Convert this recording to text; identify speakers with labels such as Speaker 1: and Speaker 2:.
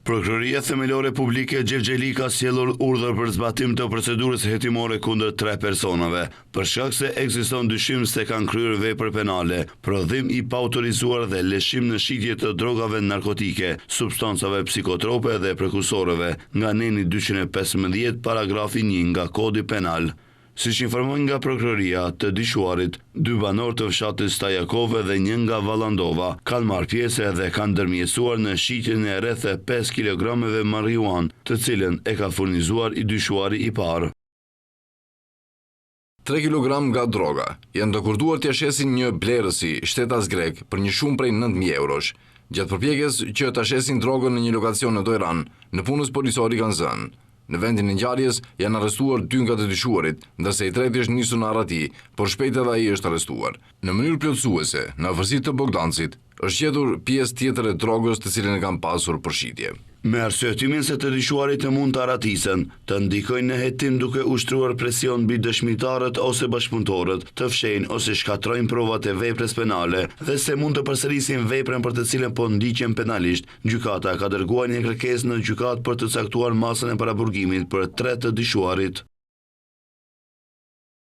Speaker 1: Prokuroria Themelore Publike Gjevgjeli ka sjellur urdhër për zbatim të procedurës hetimore kundër tre personave, për shkak se ekziston dyshim se kanë kryer vepër penale, prodhim i paautorizuar dhe lëshim në shitje të drogave narkotike, substancave psikotrope dhe prekursorëve, nga neni 215 paragrafi 1 nga Kodi Penal. Siç informojnë nga prokuroria, të dyshuarit, dy banorë të fshatit Stajakove dhe një nga Vallandova, kanë marrë pjesë dhe kanë ndërmjetësuar në shitjen e rreth 5 kilogramëve marihuanë, të cilën e ka furnizuar i dyshuari i parë.
Speaker 2: 3 kilogram nga droga janë dakorduar t'ia shesin një blerësi, shtetas grek, për një shumë prej 9.000 eurosh. Gjatë përpjekjes që ta shesin drogën në një lokacion në Dojran, nëpunës policorë i kanë zënë. Në vendin e ngjarjes janë arrestuar dy nga të dyshuarit, ndërsa i treti është nisur në arrati, por shpejt edhe ai është arrestuar. Në mënyrë plotësuese, në afërsi të Bogdancit, është gjetur pjesë tjetër e drogës të cilën e kanë pasur për shitje.
Speaker 1: Me arsyetimin se të dyshuarit mund të arratisen, të ndikojnë në hetim duke ushtruar presion mbi dëshmitarët ose bashkëpunëtorët, të fshehin ose shkatërrojnë provat e veprës penale dhe se mund të përsërisin veprën për të cilën po ndiqen penalisht, Gjykata ka dërguar një kërkesë në gjykatë për të caktuar masën e paraburgimit për tre të dyshuarit.